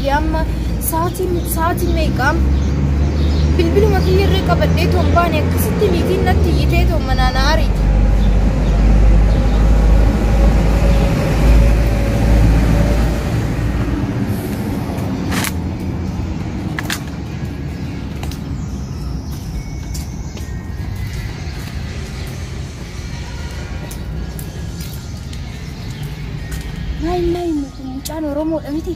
wayya amma sa'aatiin sa'aatiin meeqa amma? Bilbiluma kiyyarree qabadhee toon baane akkasitti niitiin natti iyyitee toon manaa na ariiti. Maal maal kun mucaan Oromoodha miti?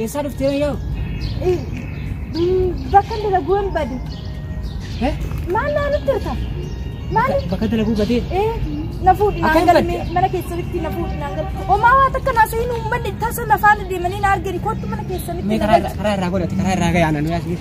Eessaa dhuftee yoo? Bakka dalaguu hin bade. Maal naa nutti hirta? Maal? Bakka dalaguu badee? Na fuudhi naan Akkam galme badde? mana keessanitti na fuudhi naan galme. Homaa waa takka naa seenuu uummanni tasa lafaan deemanii na argani kottu mana keessanitti Mee na karaa galchi. karaa irraa godhate karaa irraa ga'e aannan yaasni.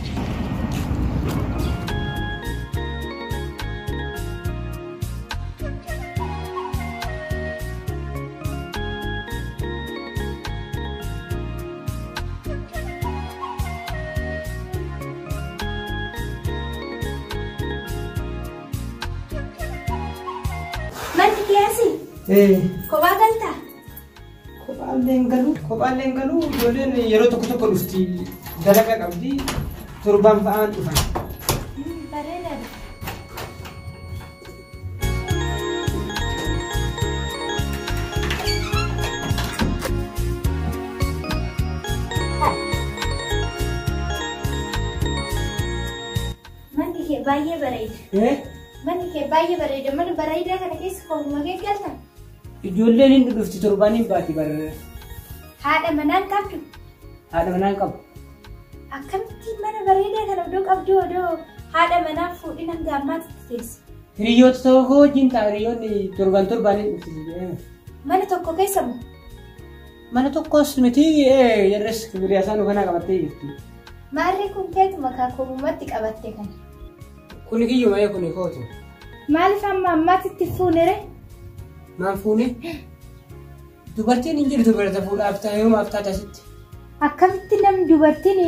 Manni kiyaasi kophaa galtaa? Kophaallee hin galu kophaallee hin galu ijoolleen yeroo tokko tokko dhufti dalagaa qabdi torbaan fa'aan dhufan. Bareedaadha. Manni kee baay'ee bareeda. Manni kee baay'ee bareeda. Mana bareedaa kana keessa kophaa kee galta. Ijoolleen hin dhufti torbaan hin baati bar Haadha manaan qabdu. haadha manaan qabu. Akkamitti mana bareedaa kana odoo qabdu odoo haadha manaa fuudhin hanga ammaatti teesse. Hiriyoota tokko wajjin ta'a hiriyoonni torban torbaan hin dhufti. Mana tokko keessa moo? Mana tokkos miti jarres hiriyaa isaan kanaa qabattee jirti. Maarree kun keetuma kaakobumatti qabatte kana. Kuni kiyyuma ee kuni kootu. Maaliif amma ammaatti fuunere? Maan fuune? Dubartiin hin jirtu birata fuudhaaf ta'a heerumaaf taate asitti. Akkamitti namni dubartiin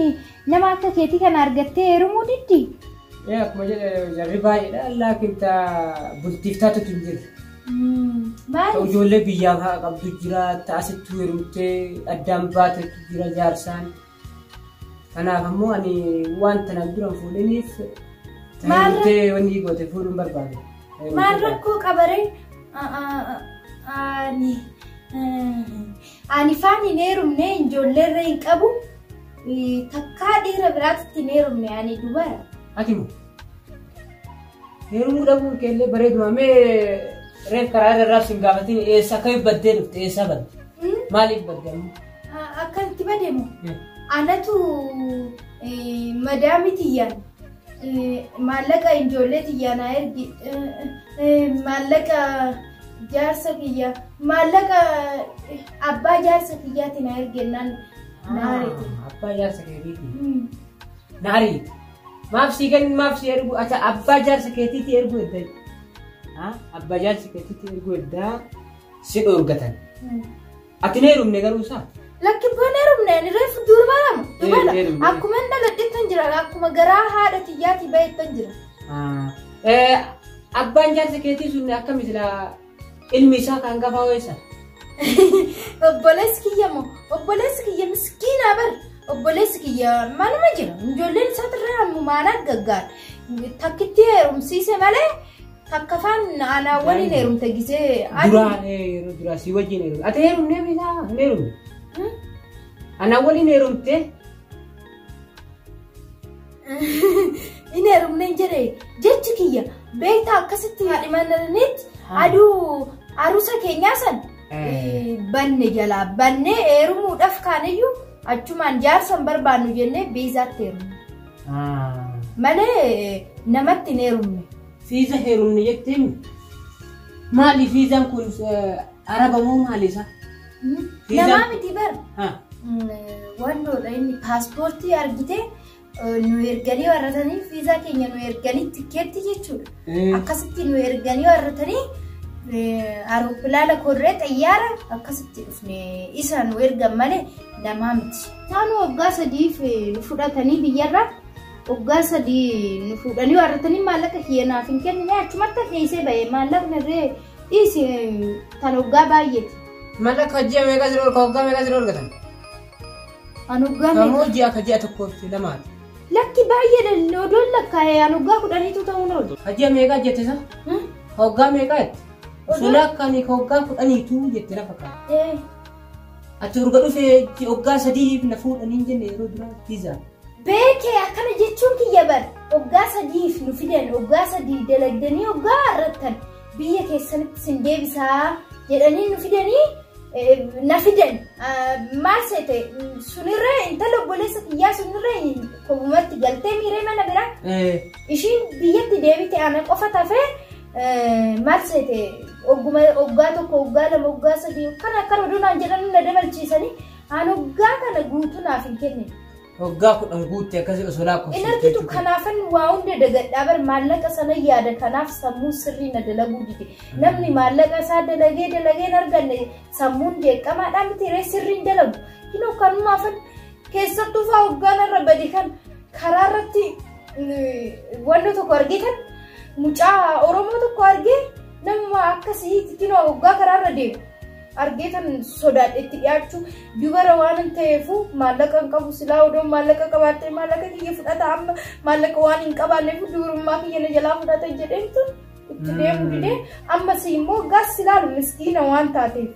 nama akka keetii kana argattee heerumuu diddi? Ee akkuma jedhe jarri baay'eedha laakiin taa bultiif taatutu hin jirre. Maaliif? Ijoollee biyyaa fa'aa qabdu jira taasittuu heerumtee addaan baatetu jira jaarsaan. Kanaaf ammoo ani waan tanaan dura hin fuudhiniif heerumtee wanni goote fuudhuun barbaade. Maal rakkoo qabaree? Ani ani faan hin heerumne ijoolleerra hin qabu. Takkaa dhiira biraatti hin heerumne ani dubara. Ati moo? Heerumuu dhabuun keellee bareeduma mee reef karaa irra raabsi hin gaafatin eessa akka baddee dhufte eessa badde? Maaliif badde ammoo? Akkamitti badeemu? Anatu madaami tiyyaan maallaqa ijoollee tiyyaan haa ergi maallaqa jaarsa kiyya maallaqa abbaa jaarsa kiyyaatiin haa ergennaan na ariite. Abbaa jaarsa keetiiti. Na ariite. Maaf sii kennu maaf sii ergu ata abbaa jaarsa keetiiti ergu edda. Abbaa jaarsa keetiiti ergu eddaa si dhoorgatan. Ati na heerumne garuu isaa? Lakki boon heerumne ani reefu durbaadhama. Dubala Heerumne. akkuma inni dhaladhettan jira akkuma garaa haadha tiyyaatii bahettan jira. Abbaan jaarsa keetii sun akkami silaa ilmi isaa kan gafaa weessa? Obboleessi kiyya moo obboleessi kiyya miskiinaa bar obboleessi kiyya manuma jira ijoolleen isaatirraa ammumaan gaggaar takkitti heerumsiise malee takka faan anaa waliin heerumte gisee Duraan yeroo duraa si wajjin heerumte. Ati heerumnee misaa hin heerumne. Anaa waliin heerumte. Hin heerumne jedhe jechi kiyya beektaa akkasitti haadhi mananitti aduu arusa keenyaa san banne jalaa bannee heerumuudhaaf kaaniyyuu achumaan jaarsan barbaannu jennee biizaatti heerumne. Malee namatti hin heerumne. Fiiza heerumne jettee maali fiizaan kun araba moo maali isa? Namaa miti bar. Wantoota inni paaspoortii argitee nu erganii warratanii fiizaa keenya nu erganii tikkeetti jechuudha. Akkasitti nu erganii warratanii aeropilaana korree xayyaara akkasitti dhufne isa nu ergan malee namaa miti. Isaan waggaa sadiif nu fudhatanii biyyarra Waggaa 3 nu fuudhanii warratanii maallaqa kiyya naaf hin kennine achumatti dhiisee ba'e maallaqni irree dhiisi tan waggaa baay'eeti. Maallaqa ji'a meeqa si dhorka waggaa meeqa si dhorkatan? An waggaa meeqa? Ammoo ji'a ka ji'a tokkoof lamaati. Lakki baay'eedha odoon lakkaa'e an waggaa 10tu ta'uun oolu. Ka ji'a meeqa jette isa? Ka waggaa meeqa jette? Osoo lakkaa'anii ka waggaa 10tu jette na fakkaata. Ati urga dhufee waggaa 3 na fuudhanii hin jenne yeroo duraa viizaa. Beekee akkana jechuun kiyya bar waggaa 3 nu fidan waggaa 3 dalagdanii waggaa arrattan biyya keessanitti sin deebisaa jedhanii nu fidanii na fidan maal seete sunirra intala obboleessa kiyyaa sunirra kobumatti galtee miiree mana biraa ishiin biyyatti deebite ana qofa tafee maal seete waggaa 1 waggaa 2 waggaa 3 kana akkana oduu naan jedhan na dabalchiisanii an waggaa kana guutuu naaf hin kennine. Waggaa 10 guutte akkasii osoo lakkoofsiftee Inni argitu jechuudha. kanaafan waa hunda dagadhaa bar maallaqa sana yaada kanaaf sammuu sirrii na dalaguu dide. Namni maallaqa isaa dalagee dalagee hin arganne sammuun jeeqamaadhaan miti ree sirriin dalagu. Kinoo kanumaafan keessattuu fa'aa waggaan irra bade kan karaa irratti wanni tokko argitan mucaa Oromoo tokko argee nama akkasii kinoo waggaa karaa irra deemu. Argeetan sodaadhe itti dhiyaachuu dubara waan hin ta'eefu maallaqa hin qabu silaa odoon maallaqa qabaattee maallaqa kiyya fudhata amma maallaqa waan hin qabaanneef dubrummaa kiyya na jalaa fudhata jedheentu itti deemu didee ammas immoo gaas silaalu miskiina waan taateef.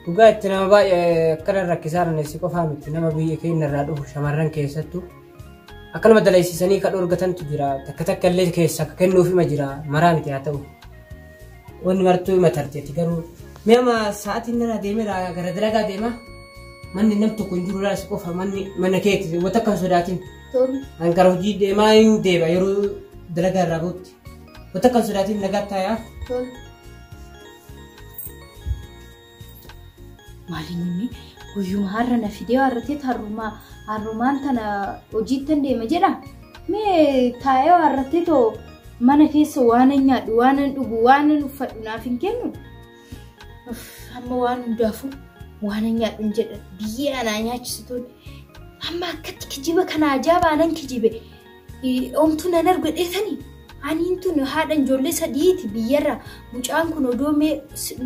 Dhugaa itti nama baay'ee akkana rakkisaa jiran si qofaa miti nama biyya keenya irraa dhufu shamarran keessattuu akkanuma dalaisiisanii kan dhorgatantu jira takka takka illee keessa akka kennuuf hima jira maraa miti haa ta'u. Wanni martuu hima tarteeti garuu mi'a amma sa'aatiin irraa deemeera gara dalagaa deema manni nam tokko hin jiru laas qofa manni mana keeti wanta akka hin sodaatin. An gara hojii deemaa hin deema yeroo dalagaa irraa bahutti wanta akka hin sodaatin nagaa taayaa. Maaliin inni guyyuma har'a na fidee har'atee harrumaan tana hojiittan deema jedha. Mee taa'ee har'atee too mana keessa waan hin nyaadhu waan hin dhugu waan hin uffadhu naaf hin kennu. Amma waan hundaafuu waan hin nyaadhu hin jedha biyyee anaa nyaachisituun amma akkatti kijiba kana ajaa'ibaa nan kijibe omtuu nan argu dheetanii aniin tun haadha ijoollee 3ti biyyarra mucaan kun odoo mee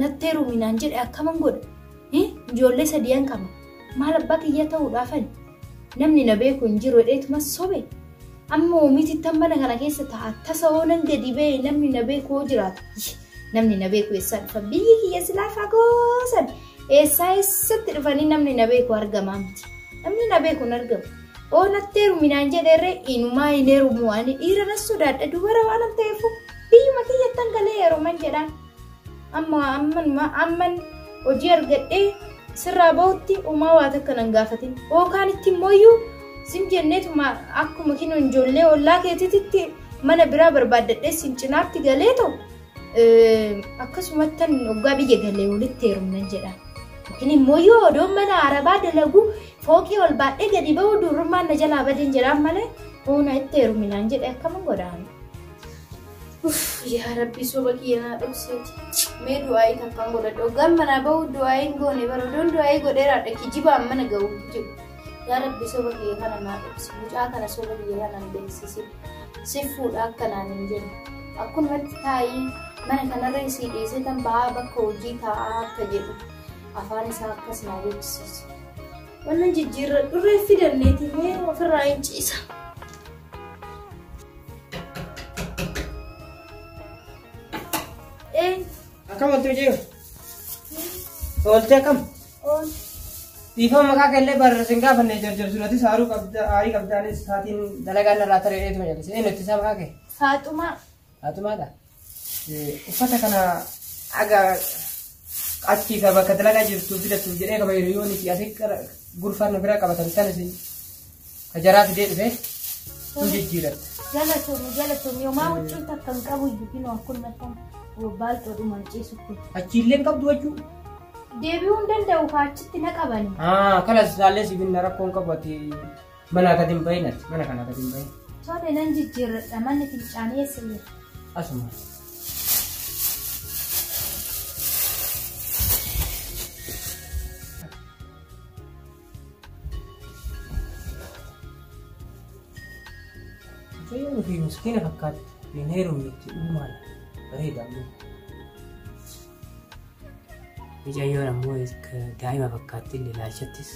natti heeruminaan jedhe akkaman godha ijoollee 3 qaba maal abbaa kiyya ta'uudhaafani namni na beeku hin jiru dheetuma sobe amma oomititti mana kana keessa ta'a tasa hoonan gadi ba'e namni na beeku hoo jiraata. Namni na beeku eessaa dhufa biyyi kiyya silaa fagoo san eessaa eessatti dhufanii namni na beeku argamaa miti. Namni na beeku hin argamu. Oo natti heeruminaan jedheerree inumaa hin heerumu ani dhiira na sodaadha dubara waan hin ta'eefu biyyuma kiyyattan galee heeruman jedhaan. Amma amman hojii argadhee sirraa bahutti uumaa waa takka nan gaafatin. Yookaan itti immoo sim jenneetuma akkuma kinoo ijoollee ollaa keetitti mana biraa barbaaddadhee sin cinaatti galee ta'u. Akkasumattan waggaa biyya galee walitti heerumnan jedha. Yookiin immoo yoo odoon mana arabaa dalagu fooqii ol baadhee gadi ba'u durummaan na jalaa badeen jedhaan malee hoona itti heeruminaan jedhe akkama godhaan. Uff yaa Rabbi soba kiyya naa dhokseeti. Mee du'aayii takkaan godhadhu. Waggaan manaa ba'u du'aayiin goone bara odoon du'aayii godheeraadha kijibaan mana ga'u jiru. Yaa Rabbi soba kiyya kana naa dhoksi. Mucaa kana soba kiyya kana hin beeksisin. Si fuudha akkanaan hin jenne. Akkumatti taa'ii mana kanarra isii dhiisee tan ba'aa bakka hojii taa'aa akka jedhu afaan isaa akkas naa jechisiisa. Wannan jijjiirra dhurree fidanneeti mee ofirraa hin ciisa. Akkam oltee jiru? Oltee akkam? Ool. Dhiifama maqaa keellee barreessin hin gaafanne jarjarsuudhatis haaruu qabda aarii qabdaanis sa'aatiin dalagaan irraa taree dheetuma jallisee eenyu itti isaa maqaa kee? Faaxumaa. Faaxumaadha. Uffata kana aga achi ka bakka dalagaa jirtu fidatu jedhee qaba yeroo yoon itti asii gurfaan bira qabatan sana isin ka jaraa fidee dhufe sun jijjiiratte. Galatoomi galatoomi homaa huccuu takka hin qabu iyyuu kinoo akkuma tan baalxoodhumaan ciisutti. Achiillee hin qabdu jechuu? Deebi'uu hin danda'u kaa achitti na qabani. Kanas laallee si binna rakkoo hin qabu ati mana gadi hin bahin ati mana kana gadi hin bahin. Tole nan jijjiirradha manni fincaanii eessa jira? Asuma. Mucayyoon ofii miskiina fakkaatti. Hin heerumnetti dhugumaadha. Bareeda ammoo. Mucayyoon ammoo daa'ima fakkaatti illee ilaalchattis.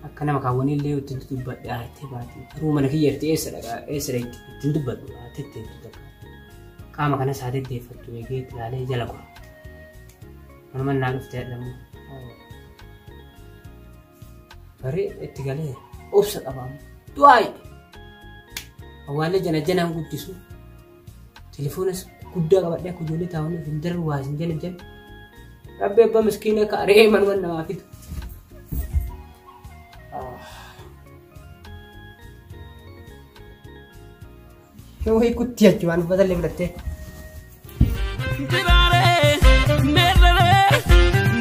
Akka nama kaawwanii illee ittiin dubbadhe aartee baate. Garuu mana kiyya irratti eessa dhaqa eessa ittiin dubbadhu aartee ittiin dubbadhu. Qaama kanas haa deddeeffattu eegee itti ilaalee jala gora. Manuma naa dhuftee jedhamu. Barii itti galee obsa qabaamu. Du'aayi! Awwaallee jana janaan guddisu. Telefoonas guddaa qabadhee akka ijoollee taa'anii hin darbu waa hin jala jala. Rabbi abbaa miskiina akka re'ee manuma namaa fidu. Yoo hiikutti jechuun waan uffata illee fudhattee. Jiraaree meerree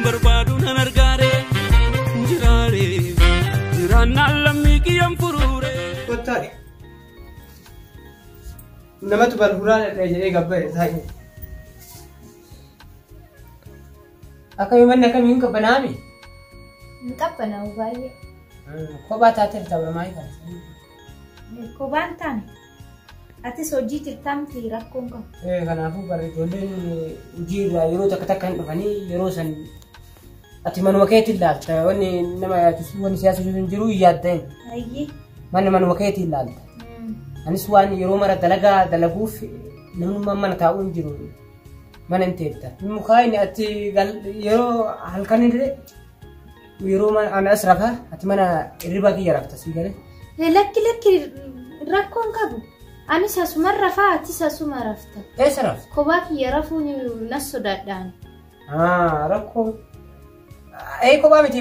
barbaadu nan argaaree jiraaree jiraannaan lammii kiyyaan furuuree. Kottaadhe. Namatu balburaa dhadhee jedhee gabbaa'e taa'e. Akkamii manni akkamii hin qabbanaa'ame? Hin qabbanaa'u baay'ee. Kophaa taatee ta'uu maayii kana? Kophaan taane. Atis hojii jirtaa miti rakkoon qabu. Kanaafuu bara ijoolleen hojii irraa yeroo takka takka hin dhufanii yeroo san ati manuma keetiin ilaalta wanni nama yaachisu wanni siyaasa hin jiru hin yaadda'in. Ayyee. Manni manuma keetiin ilaalta. Anis waan yeroo mara dalagaa dalaguuf namnummaan mana taa'uu hin jiru mana hin teetta. Mukaa inni ati yeroo halkan illee yeroo ana as rafa ati mana hirriba kiyya rafta sii galee. Lakki lakki rakkoon qabu. Anis asuma rafaa atis asuma rafta. Eessa rafta? Kophaa kiyya rafuun nas sodaadhaan. Rakkoo. Kophaa miti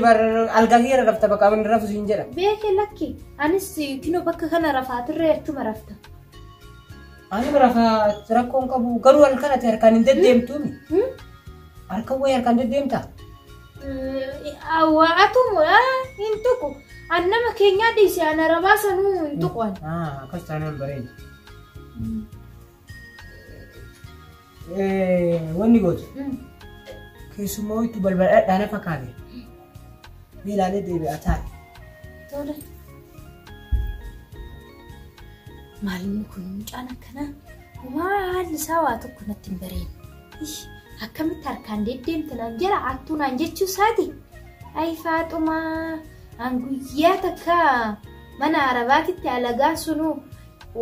algaa kiyya rafta bakka amma rafu siin jedha. Beeke lakki anis kinoo bakka kana rafaatirree achuma rafta. Ani rafaa rakkoon qabu garuu halkan ati harkaan hin deddeemtuumi. Harka wayii harkaan deddeemtaa? Atuma hin tuqu. An nama keenyaa dhiise an arabaa sanuu hin tuqu ani. Akkas taanaan bareeda. Wanni gootu keessumaa wayitu balbala dhadhaana fakkaate. Miilaalee deebi'a taa'e. Tole. Maalinni kun mucaan akkanaa homaa haalli isaa waa tokko natti hin bareedne. Akkamitti harkaan deddeemte naan jala hattuu naan jechuu isaati. Ayi Faaxumaa an guyyaa takka mana arabaatitti alagaan sunuu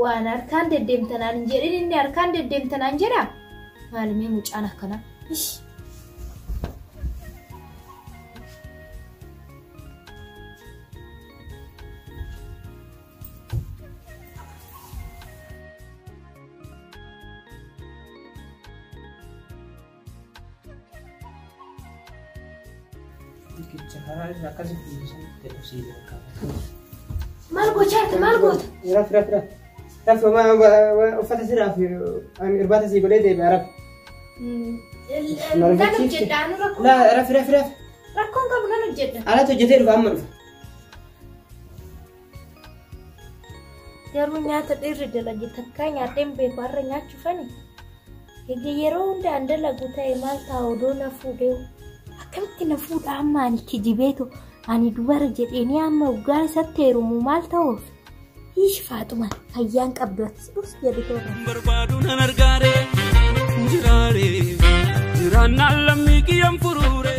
waan harkaan deddeemte naan hin jedhin inni harkaan deddeemte naan jedha. Maalimee mucaan akkanaa. Maal gochaa jirta? Maal goota? Raf raf raf. Raf uffata siraaf irbaata sii godhee deebi'a raf. Nan hojjedha anu rakkoon. Laa raf raf raf. Rakkoon qabu nan hojjedha. Alatti hojjetee dhufa amma dhufa. Garuu nyaata dhiirri dalage takkaa nyaadhee hin beeku har'a nyaachuufani. Egaa yeroo hunda an dalagu ta'e maal ta'a odoo na fuudhee akkamitti na fuudha amma ani kijibeetu ani dubara jedheenii amma waggaa isatti heerumu maal ta'uuf? Ishi Faaxuma fayyaan qabdu atis dhus jedhu toora. Barbaadu nan argaaree jiraaree jiraannaan lammii kiyyaan furuuree.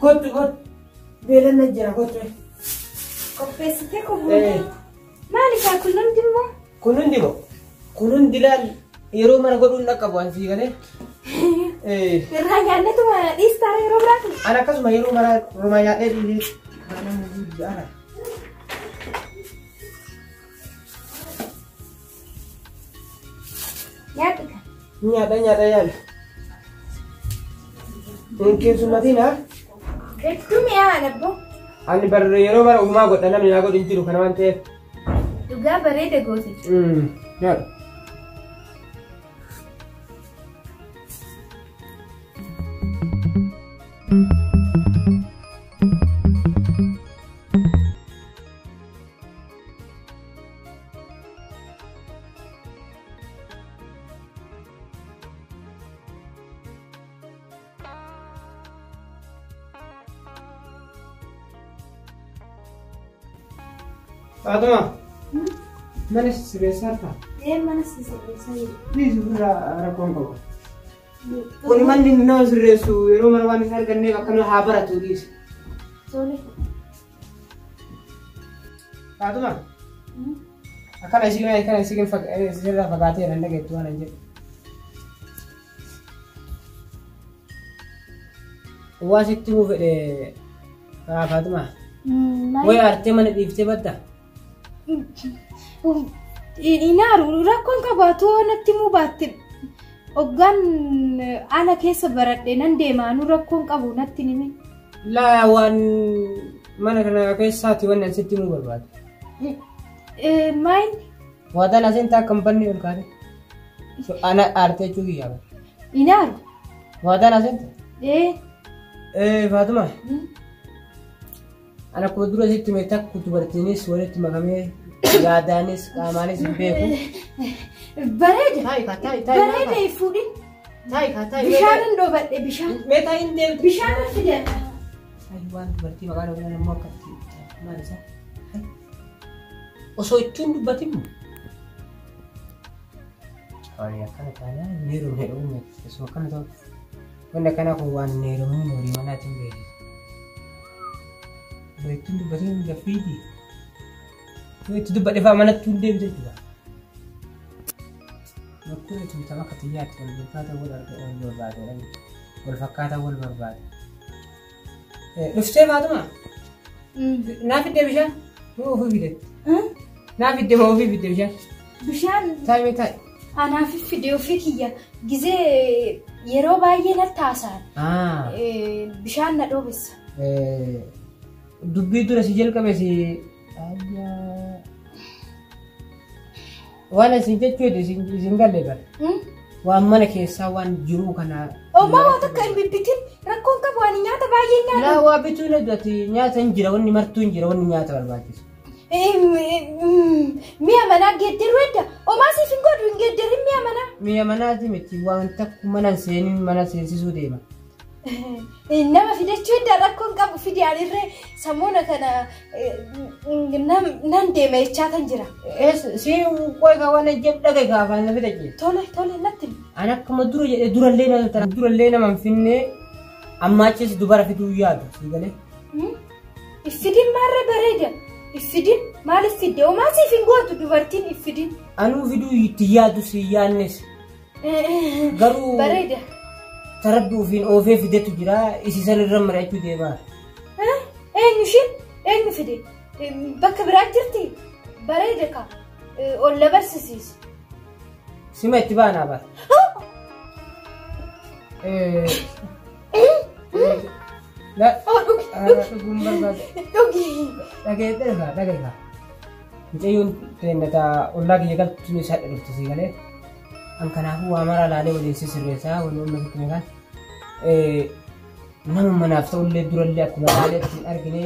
Kottu kottu beelan jira kottu. Qopheessitee qopheessitee. Maali kaa kun hundi immoo? Kun hundi moo? Kun hundi laal yeroo mara godhuun dhaqqabu an sii galee. Irraa nyaannetuma dhiistaa yeroo biraati. An akkasuma yeroo mara romaa nyaadhee dhiisee kana muguu ja'ara. Nyaadhu kan. Nyaadha nyaadha yaala. Hin keessummatiin haa? Hedduu mi'aa abboo. Ani bar yeroo mara uumaa godha namni naa godhu hin jiru kana waan ta'eef. Dhugaa bareeda goote. Nyaadhu. Faatuma. Mana sirreessaa harkaa? Ee mana sirreessaa jiru. Please ofirraa rakkoon qabu. Kuni manni nama sirreessu yeroo mara waan hin arganneef akkana haa baratu dhiisi. Tole. Faatuma. Akkana isii kana isii sirraa fagaatee nan dhageettu waan hin jedhu. Waa sitti himuu fedhe Faatuma. Wayi aartee mana dhiiftee badda? Inaaru rakkoon qabaatu natti himuu baatte hoggaan ala keessa baradhe nan deema anu rakkoon qabu natti himi. Laa waan mana kana keessaati wanni an sitti himuu barbaade. Maayini? Waadaan asiin taa akka hin banne ol kaate. Ana aartee jechuu kiyyaa bara. Inaaru? Waadaan asiin taa? Ee. Faatuma. Ana akkuma dura sitti hime takku dubartiinis walitti makamee yaadaanis qaamaanis hin beeku. Bareeda. Taa'i kaa taa'i taa'i. Bareeda hin fuudhin. Taa'i kaa taa'i. Bishaan hin dhoobadhe bishaan. Mee taa'i hin deemtu. Bishaan hin fidadha. Taa'i waan dubartii maqaan ofiirraa immoo akkatti maal isaa? Osoo ittiin dubbatin moo? Ani akkana taanaan hin heerumne dhuguma osoo akkana ta'u. Wanni akkanaa kun waan hin heerumin horii manaatiin beeksisa. Osoo ittiin dubbatin gaffiiti. Yoo itti dubbadhe fa'aa manatti hin deemte jechuudha. Rakkoo jechuun tapha akka xiyyaatti wal fakkaataa wal arga wal barbaade wal fakkaataa wal barbaade. Dhuftee Faatuma? Naa fiddee bishaan? Moo ofii fide? Naa fidde moo ofii fidde bishaan? Bishaan Taa'i mee taa'i. anaaf fide ofii kiyya gizee yeroo baay'ee natti haasa'an. Bishaan na dhoobessa. Dubbii dura si jalqabe si waan isin jechuu isin galle bara. Waan mana keessaa waan jiruu kana. Omaa waa takka hin bibbitin rakkoon qabu ani nyaata baay'ee nyaata. Laa waa bituu na du'ati nyaata hin jira wanni martuu hin jira wanni nyaata barbaachisu. Mi'a manaa geeddaruu edda. Omaa siif hin godhu hin geeddarin mi'a manaa. Mi'a manaati miti waan takku mana hin seenin mana seensisuu deema. Nama fidachuu edda rakkoon qabu fidi anirree samuuna kana nan deema jechaa kan jira. Si qoy ka waan ejjeef dhagaye ka afaan na fida jee. Tole tole natti himi. Ani akkuma dura jedhe durallee nama tana durallee nama hin finne amma achis dubara fiduu yaadu si galee. Iffidin maarree bareeda. Iffidin maaliif fidde? Omaa siif hin gootu dubartiin iffidin. Anuu fiduu itti yaadu si yaannes. Garuu Bareeda. Tarabbi ofiin oofee fidetu jira isi san irra mari'achuu deemaa. Eenyu ishiin? Eenyu fide? Bakka biraa jirti? Bareeda ka. Ol dabarsisiisi. Sima itti baanaa bara. Oh, dhugi, dhugi. Dhuguun barbaada. Dhugi. Dhagee dhagaa dhagaa. Mucayyoon teenna ollaa kiyya galtu sun isaa dhufte si galee. An kanaafuu waa mara laalee waliin si sirreessaa waliin uummata sitti meeqaan. Nama manaaf ta'ullee durallee akkuma laalee hin argine.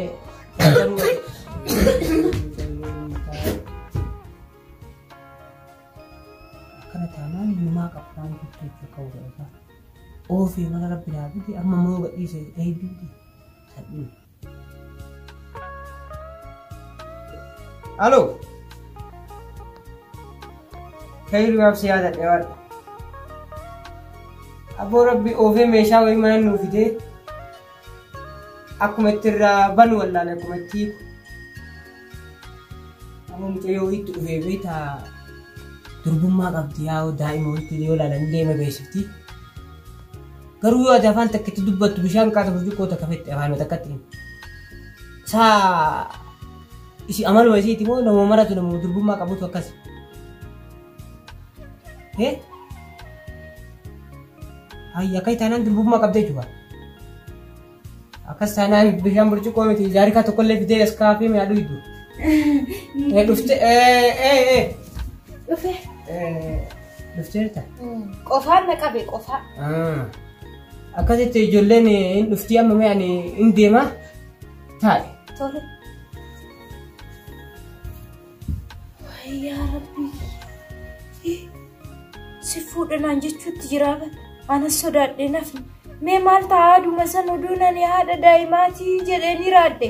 Akkana taanaan hiyyummaa qabu waan guutuu jechuu akka godhata. Oofee mana rabbi naa fide amma moo gadhiise eeyyuuti. Salphina. Aloo. Khayrumaaf si yaadadhe waan. Abboo rabbi oofee meeshaa wayii mana nuu fidee akkuma itti irraa banu wallaale akkuma itti hiiku. Amma mucayyoo itti dhufee beektaa durbummaa qabdi yaa daa'ima walitti yoo ilaalan deema beeksifti. Garuu yoo ati afaan takka itti dubbattu bishaan qaata burcuqqoo takka fette afaan takkatti. Saa isi amaluma isiiti moo nama maratu nama durbummaa qabutu akkas. Hayya akka taanaan durbummaa qabdee jechuudha. Akkas taanaan bishaan burcuqqoo miti jaarikaa tokkollee fidee as kaafee mi'a dhuydu. Dhufte Dhufe. Dhufteerta? Qofaan na qabe qofaa. Akkasitti ijoolleen hin dhuftii amma mee ani hin deema taa'e. Tole. Yaa Rabbi. Si fuudhanaan jechuutti jira anas sodaadhee nafni. Mee maal ta'a aduma san oduu nani haadha daa'imaatii jedhee ni raadde.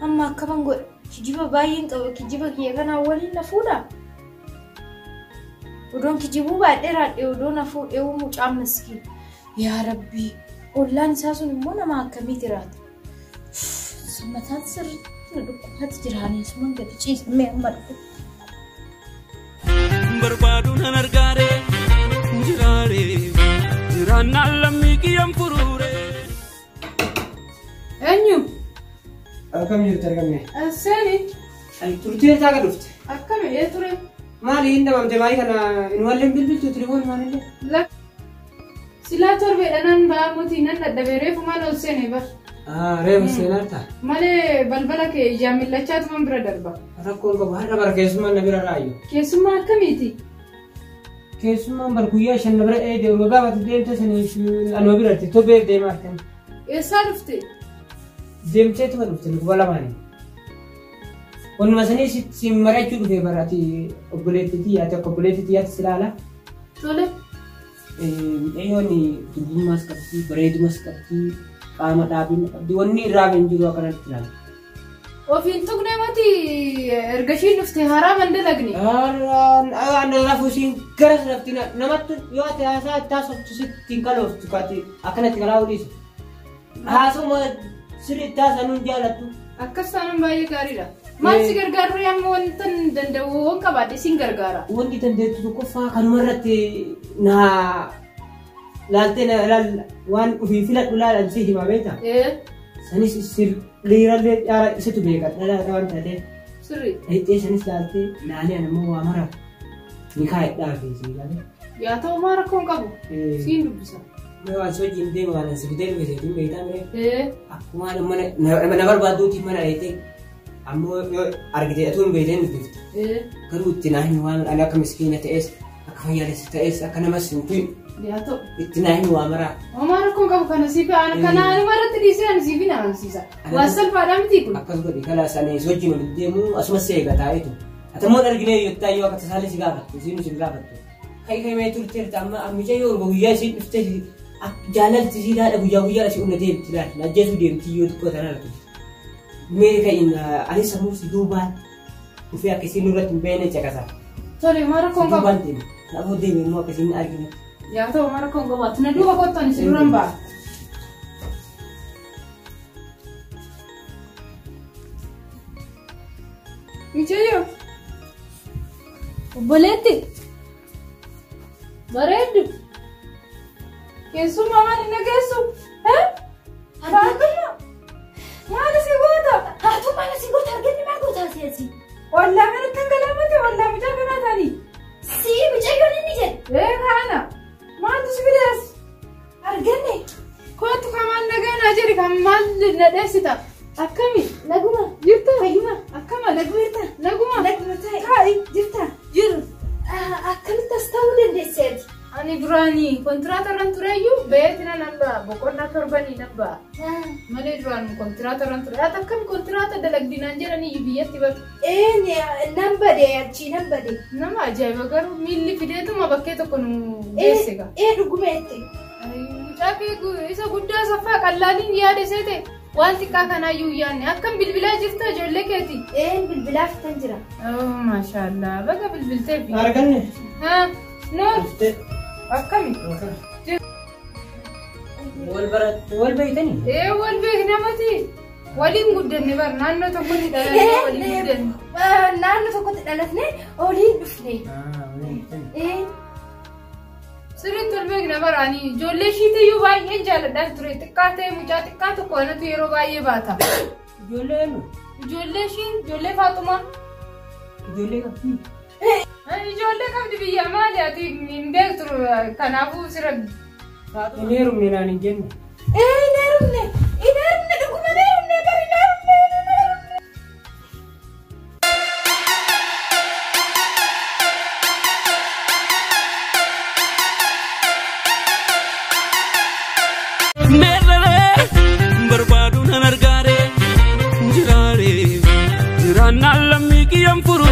Amma akkaman godha. Kijiba baay'een qaba. Kijiba kiyya kanaan waliin na fuudhaa? Odoon kijibuu baadhee raadhee odoo na fuudhee mucaan maskiin. Yaa Rabbi ollaan isaa sun immoo nama akkamii jiraata? Mataan sirriitti na dhukkubaatti jiraanii asumaan gadi ciisamee amma dhufu. Barbaadu nan argaare jiraare jiraannaan lammii kiyyaan furuure. Eenyu? Akkam jirtu argamne? Seeni. Turtee isaa gad dhufte. Akkami ee ture? Maali hin dhabamte maali kana inumallee bilbiltu telefoon maalillee? Silaa torbeedha nan ba'a muti nan dadhabee reefu maal ol seene bar. Reefu seenarta. Malee balbala kee ijaan millachaatu man bira darba. Rakkoon qabu har'a bara keessummaan na bira raayyu. Keessummaa akkamiiti? Keessummaan bar guyyaa shan na bira eegde gaafa deemte saniif anuma biratti torbee deemaa argan. Eessaa dhufte? Deemteetuma dhufte lukuba lamaanii. Wanuma sanii si mari'achuu dhufee bara ati obboleettii xiyyaati akka obboleettii xiyyaatti si ilaala. Tole. Mucayyoon durbummaas qabdi, bareedumas qabdi, qaama dhaabina qabdi, wanni irraa hin jiru akkanatti ilaala. Ofiin tuqne mati erga ishiin dhufte haaraa man dalagne. Haraan rafuu isiin gara sanatti namatti yoo ati haasaa itti haasoftu sitti hin kalooftu kaati akkanatti kalaa dhiisu. Haasuma sirri itti haasanuun jaalattu. Akkas taanaan baay'ee gaariidha. Maal si gargaaru amma wanta danda'u waan qabaadhe siin gargaara. Wanti dandeettu tokkoffaa kanuma irratti na laaltee na ilaal waan ofii filadhu laalan si hima beektaa? Sanis dhiirallee caala isatu beeka dhalaa waan taateef. Sirri. Dhayxee sanis laaltee laalee ani immoo waa mara ni kaa'edhaa fi si galee. Yaa ta'u maa rakkoon qabu? Siin dubbisa. Mee waan sochiin deemu waan si fidee dhufe seetiin beektaa miree? Akkuma mana na barbaadduuti mana dhayxee ammoo yoo argite atuu hin beekteen dubbifte. Garuu itti naa hin waan ani akka miskiina ta'es akka fayyaalessa ta'es akka namas hin tuyin. Yaa ta'u. Itti naa hin waa maraa. Homaa rakkoon qabu kana siif kana anuma irratti dhiisee ani siif hin amansiisa. Waan salphaadhaa miti kun. Akkas godhi kalaas ani sochiin waliin deemu asumas seega taa'eetu. Ati immoo arginee yottaa yoo akka tasaallee si gaafattu isiin si gaafattu. Kai kai mee turteerta amma mucayyoo guyyaa isiin dhuftee jaalalti isii laadha guyyaa guyyaa asii humna deemti laata ajjeesuu deemti yoo xiqqoo tanaa laatu. Mee ka'iin anis sammuu si duubaan dhufee akka isiin nurratti hin beekne caqasa. Tole homaa rakkoon qabu. Duubaan deemi. Kanaafuu deemi immoo akka isiin arginu. Yaa ta'u homaa rakkoon qabu. Ati na duuba kottu ani si duran ba'a. Mucayyoo. Obboleetti. Bareeddu. Keessummaa maal hin dhageessu? Faatuma. Maal si goota? Haatu maal si goota? Arganni maal goota asii? Ollaa kanatti dhangalaafate ollaa mucaa kanaa taanii. Si mucayyoon inni jedhe. Kaana. Maaltu si fidees? Arganne. Kootu kan maal nagaa naa jedhi kan maal na dheessita? Akkami? Naguma. Jirta? Fayyuma. Akkama? Naguma jirta? Naguma. Naguma ta'e. Taa'i. Jirta? Jiru. Akkamitti as ta'uu dandeesseeti? Ani duraanii kontiraata irran tureyyuu beekna nan ba'a boqonnaa torbanii nan ba'a. Malee duraan kontiraata irran ture. Ati akkami kontiraata dalagdinaan jedhanii biyyatti batu. Nan bade achii nan bade. Nama ajaa'iba garuu miilli fideetuma bakkee tokko nu geesse gaa. Dhugumeetti. Mucaa kee isa guddaa saffaa qallaaliin yaada seete waan xiqqaa kanaayyuu yaadne akkam bilbilaa jirta ijoollee keeti. Bilbilaaf kan jira. Maashaallah baga bilbilteef. Arganne. Noor. Akkami? Wal beektanii? Wal beekna mati. Waliin guddanne bar naannoo tokkotti dhalatne waliin guddanne. Naannoo tokkotti dhalatne waliin dhufne. Sirriitti ol beekna bara ani ijoollee ishiitiyyuu baay'een jaalladhaan ture. Xiqqaa ta'e mucaa xiqqaa tokko anatu yeroo baay'ee baata. Ijoollee eenyu? Ijoollee ishii ijoollee Faaxumaa. Ijoollee qabdi. Ijoollee qabdi biyya maali ati hin beektu kanaafuu sira. Hin heerumne naan hin jenne. Hin heerumne. Hin heerumne dhuguma hin heerumne bari hin heerumne hin heerumne. Meerree barbaadu nan argaare jiraare jiraannaan lammii kiyyaan furu.